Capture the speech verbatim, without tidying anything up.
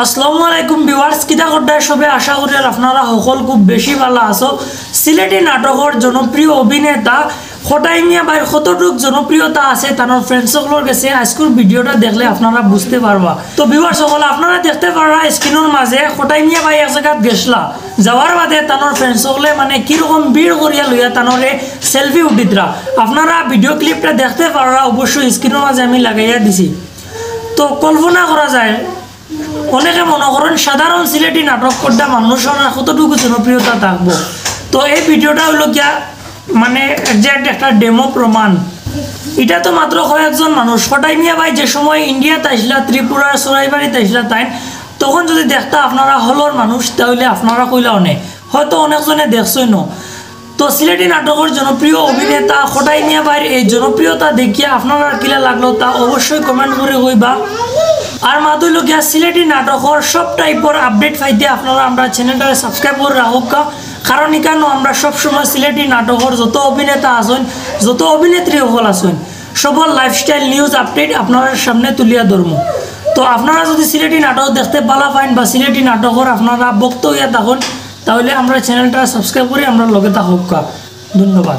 আসসালামু আলাইকুম ভিউয়ার্স, কিতা কররায় সবে? আশা করি আর আপনারা হকল খুব বেশি ভালা আছো। সিলেটি নাটকর জনপ্রিয় অভিনেতা খটাই মিয়া ভাইর কতটুক জনপ্রিয়তা আছে তানর ফ্রেন্ডস অকলর গেছে, আইজকুর ভিডিওটা দেখলে আপনারা বুঝতে পারবা। তো ভিউয়ার্স অকল, আপনারা দেখতে পাররা স্ক্রিনর মাঝে খটাই মিয়া ভাই এক জাগাত গেছলা, যাওয়ার বাদে তানর ফ্রেন্ডস অকলে মানে কিরকম ভিড় করিয়া লইয়া তানরে সেলফি উঠিতরা। আপনারা ভিডিও ক্লিপটা দেখতে পাররা, অবশ্যই স্ক্রিনর মাঝে আমি লাগাইয়া দিছি। তো কল্পনা করা যায়, অনেকে মনে করেন সাধারণ সিলেটি নাটক কররা মানুষর আর কতটুকু জনপ্রিয়তা থাকবো। তো এই ভিডিওটা হইল গিয়া মানে একজ্যাক্ট একটা ডেমো প্রমাণ। এটা তো মাত্র কয়েকজন মানুষ। খটাই মিয়া ভাই যে সময় ইন্ডিয়াত আইছলা, ত্রিপুরার চুরাইবাড়িত আইছলা তাইন, তখন যদি দেখতা আপনারা হলর মানুষ, তাহলে আপনারা কইলা অনে, হয়তো অনেকজনে দেখছইন। তো সিলেটি নাটকর জনপ্রিয় অভিনেতা খটাই মিয়া ভাইর এই জনপ্রিয়তা দেখিয়া আপনারা কিলা লাগলো তা অবশ্যই কমেন্ট করে কইবা। আর মাত অইল গিয়া সিলেটি নাটকর সব টাইপর আপডেট পাইতে আপনারা আমরার চ্যানেলটারে সাবস্ক্রাইব করে রাখউক্কা, কারণ ইকানো আমরা সবসময় সিলেটি নাটকর যত অভিনেতা আছইন, যত অভিনেত্রী অকল আছইন, সবর লাইফস্টাইল নিউজ আপডেট আপনারার সামনে তুলিয়া ধরমু। তো আপনারা যদি সিলেটি নাটক দেখতে ভালা পাইন বা সিলেটি নাটকর আপনারা ভক্ত অইয়া থাকইন, তাহলে আমরার চ্যানেলটা সাবস্ক্রাইব করি আমরার লগে থাকউক্কা। ধন্যবাদ।